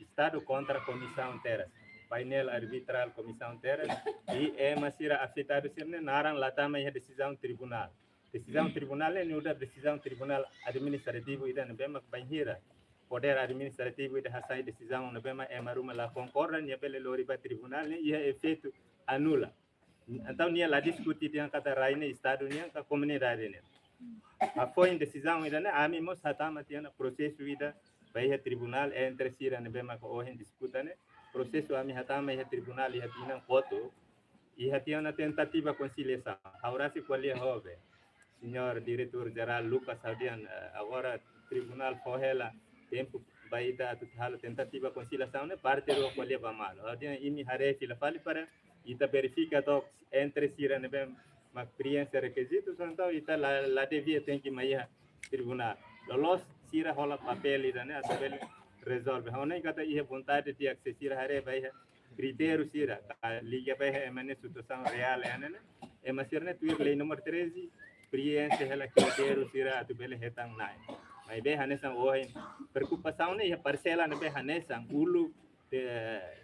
Estadu kontra Komisaun Terras, painel arbitrál Komisaun Terras, i ema sira afetadu sira-ne'e naran la tama iha desizaun tribunál. Desizaun tribunál ne'e nu'udar desizaun tribunál administrativu ida ne'ebé mak bainhira podér administrativu ida hasai desizaun ne'ebé mak ema ruma la konkorda, nia bele lori ba tribunál ne'e iha efeitu anula. Entaun nia la diskute dehan katak rai ne'e Estadu nian ka komunidade nian. Hafoin desizaun ida-ne'e, ami mós hatama tiha ona prosesu ida ba iha tribunál entre sira ne'ebé mak ohin disputa ne'e. Prosesu ami hatama iha tribunál iha tinan kotuk, iha tiha ona tentativa konsiliasaun. Ha'u rasik ko'alia ho be señór Diretór Jerál Lucas, ha'u dehan agora tribunál fó hela tempu ba ita atu halo tentativa konsiliasaun ne'e, parte rua ko'alia ba malu. Ha'u dehan imi haree fila fali para ita verifika took entre sira ne'ebé mak prienxe rekizitus, entaun ita la, la devia tenke mai iha tribunál. Loloos sira hola papél ida-ne'e atu bele rezolve. Ha'u hanoin katak iha vontade di'ak, se sira haree ba iha kritériu sira, ka liga ba iha ema nia situasaun reál iha ne'e, ema sira-ne'e tuir lei númeru treze, prienxe hela kritériu sira atu bele hetan Na'i. Maibé hanesan ohin preokupasaun ne'e iha parsela ne'ebé hanesan uluk,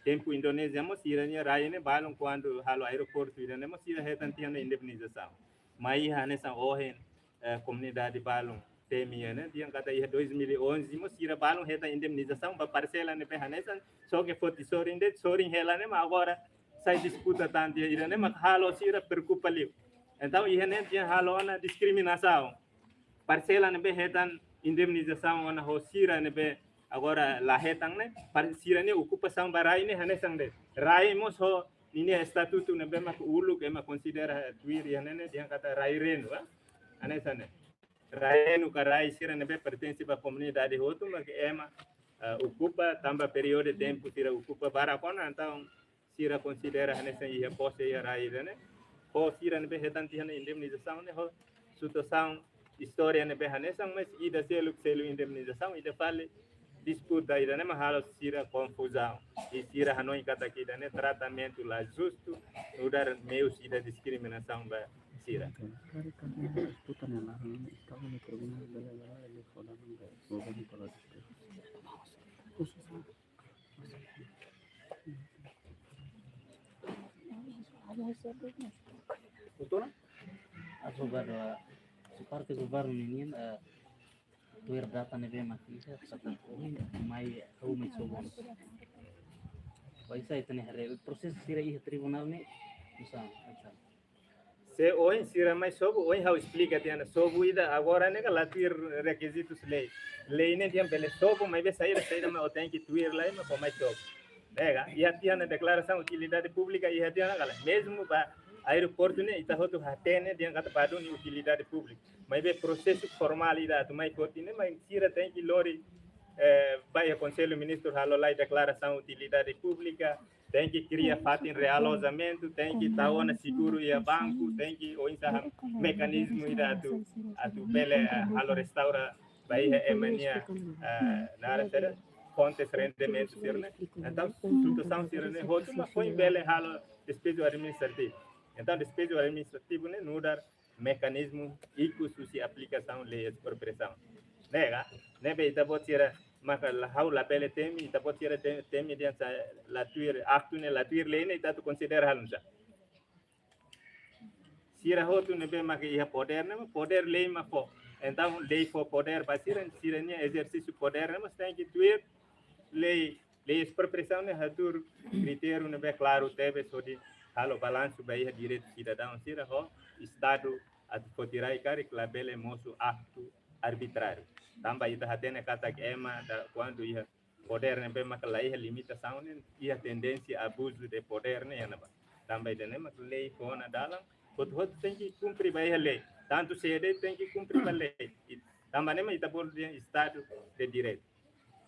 tempu Indonézia mós sira-nia rai ne'e balun kuandu halo aeroportu ida-ne'e mós sira hetan tiha ona indemnizasaun. Mai iha hanesan ohin komunidade balun temi iha ne'e, dehan katak iha dois mil e onze mós sira balun hetan indemnizasaun ba parsela ne'ebé hanesan, só ke foti sorin de'it, sorin hela ne'e mak agora sai disputa tan tiha, ida-ne'e mak halo sira preokupa liu. Entaun iha ne'e dehan halo ona diskriminasaun. Parsela ne'ebé hetan indemnizasaun ona ho sira ne'ebé agora la hetan ne'e, para sira-nia okupasaun ba rai ne'e hanesan de'it. Rai mós ho ninia estatutu ne'ebé mak uluk ema konsidera tuir iha ne'e, dehan katak rai renu, hanesan ne'e. Rai renu ka rai sira ne'ebé pertense ba komunidade hotu mak ema okupa tanba períodu tempu sira okupa barak ona, entaun sira konsidera hanesan iha pose iha rai ida-ne'e. Ho sira ne'ebé hetan tiha ona indemnizasaun ne'e ho situasaun istória ne'ebé hanesan, mas ida seluk selu indemnizasaun, ida fali disputa, ida-ne'e mak halo sira konfuzaun. I sira hanoin katak ida-ne'e tratamentu la justu, nu'udar meius ida diskriminasaun ba sira. Doutora? Atu ba da, se parte governu ninian tuir data ne'ebé mak iha, saka ohin mai ha'u mai sobu. Ba ita ita-nia haree prosesu sira iha tribunál ne'e, misa, misa. Se ohin sira mai sobu, ohin ha'u esplika tiha ona sobu ida agora ne'e ka la tuir rekizitus lei. Lei ne'e dehan bele sobu, maibé saida, saida mak ó tenke tuir lai mak ó mai sobu. Ne'e ka, iha tiha ona deklarasaun utilidade públika, iha tiha ona ka lae. Mezmu ba aeroportu ne'e ita hotu hatene dehan katak ba duni utilidade públika. Maibé prosesu formál ida atu mai korte ne'e, mak sira tenke lori ba iha Konsellu Ministru halo lai deklarasaun utilidade públika, tenke kria fatin realojamentu, tenke tau ona seguru iha banku, tenke oinsá mekanizmu ida atu, atu bele halo restaura ba iha ema nia, naran sira, fontes rendimentu sira-ne'e. Entaun situasaun sira-ne'e hotu mak foin bele halo despeju administrativu. Entaun despeju administrativu ne'e nu'udar mekanizmu ikus husi aplikasaun lei espropriasaun. Ne'e ka, ne'ebé ita-boot sira maka la, ha'u labele temi, ita-boot sira temi dehan sa la tuir aktu ne'e, la tuir lei ne'e, ita atu konsidera halo nu'usá. Sira hotu ne'ebé maka iha podér ne'e, podér lei mak fó. Entaun lei fó podér ba sira, sira-nia ezersísiu podér ne'e mós tenke tuir lei. Lei espropriasaun ne'e hatuur kritériu ne'ebé klaru tebes hodi halo balansu ba iha direitu sidadaun sira ho Estadu atu foti rai karik labele mosu aktu arbitráriu. Tanba ita hatene katak ema da kuandu iha podér ne'ebé maka la iha limitasaun ne'e iha tendénsia abuzu de podér ne'e iha ne'ebá. Tanba ida-ne'e maka lei fó ona dalan Hotu-hotu tenke kumpre ba iha lei. Tantu C D tenke kumpre ba lei. I tanba ne'e mak ita bolu dehan Estadu de Direitu.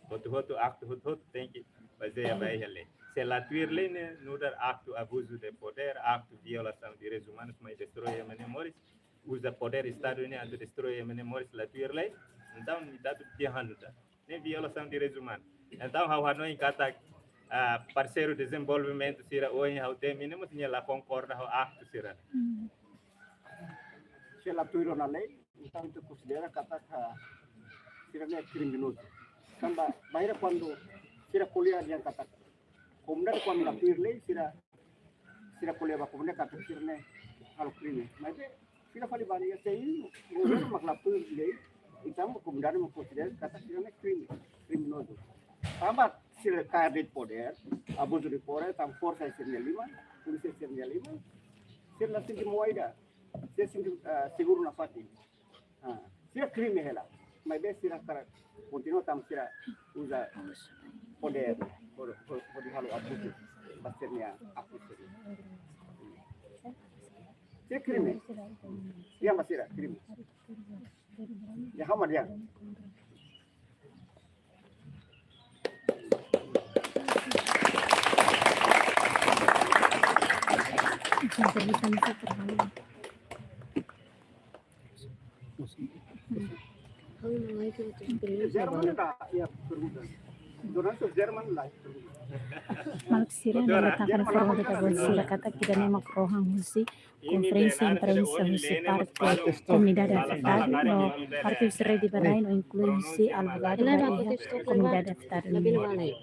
Hotu-hotu, aktu hotu-hotu tenke bazeia ba iha lei. Se la tuir lei ne'e nu'udar aktu abuzu de podér, aktu violasaun direitus umanus, mai destroi ema nia moris, uza podér Estadu ne'e atu destroi ema nia moris, la tuir lei. Entaun, ita atu tiha hanu ta. Ne'e violasaun direitus umanus. Entaun, ha'u hanoin katak, ah, parseiru dezenvolvimentu sira ohin ha'u temi ne'e mós nia la konkorda ho aktu sira. Se la tuir ona lei, entaun ita konsidera katak, ah, sira ne'e kriminozu. Tanba bainhira kuandu sira ko'alia dehan katak komunidade kuandu la tuir lei, sira, sira ko'alia ba komunidade katak sira ne'e halo krime. Maibé sira fali ba nia, se governu mak la tuir lei, entaun komunidade mak konsidera katak sira ne'e krime, kriminozu. Tanba sira kaer de'it podér, abuzu de podér, tanba forsa sira-nia liman, polísia sira-nia liman, sira la sente moe ida, sira sente, ah, seguru nafatin. Ah, sira krime hela, maibé sira hakarak kontinua tanba sira uza podér, hodi, hodi, hodi halo abuzu ba sira-nia aktu sira. Sira krime. Dehan ba sira krime. Ya, ha'u mak dehan. Jerman la, ya, pergunta. Durante Jerman la, pergunta. Maluk sira, ne'e mak ita-nia informa ba ita-boot sira katak ida-ne'e mak rohan husi konferénsia imprensa husi parte komunidade afetadu no parte husi rede Barai no inklui husi advogadu ba iha komunidade afetadu nian.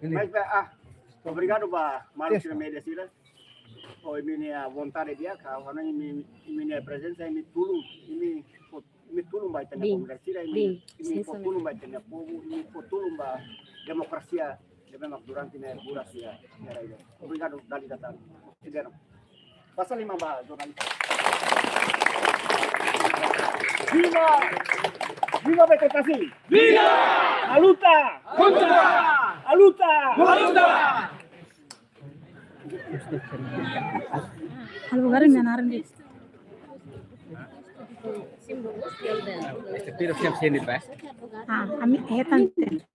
Mas, ah, obrigadu ba maluk sira, média sira. Ho imi-nia vontade di'ak, ha'u hanoin imi, imi-nia prezensa, imi tulun, imi fó, imi tulun ba ita-nia komunidade sira, imi, imi fó tulun ba ita-nia povu, imi fó tulun ba demokrasia, ne'ebé mak durante ne'e buras iha ne'e rai. Obrigadu, dala ida tan. Konsidera. Pasa liman ba jornalista. Viva! Viva Beto Tassi! Viva! A luta! Contra! A luta! Contra! Halo garin na naran di. Este tiro siempre siendo, ¿eh? Ah, ami, eh, tante.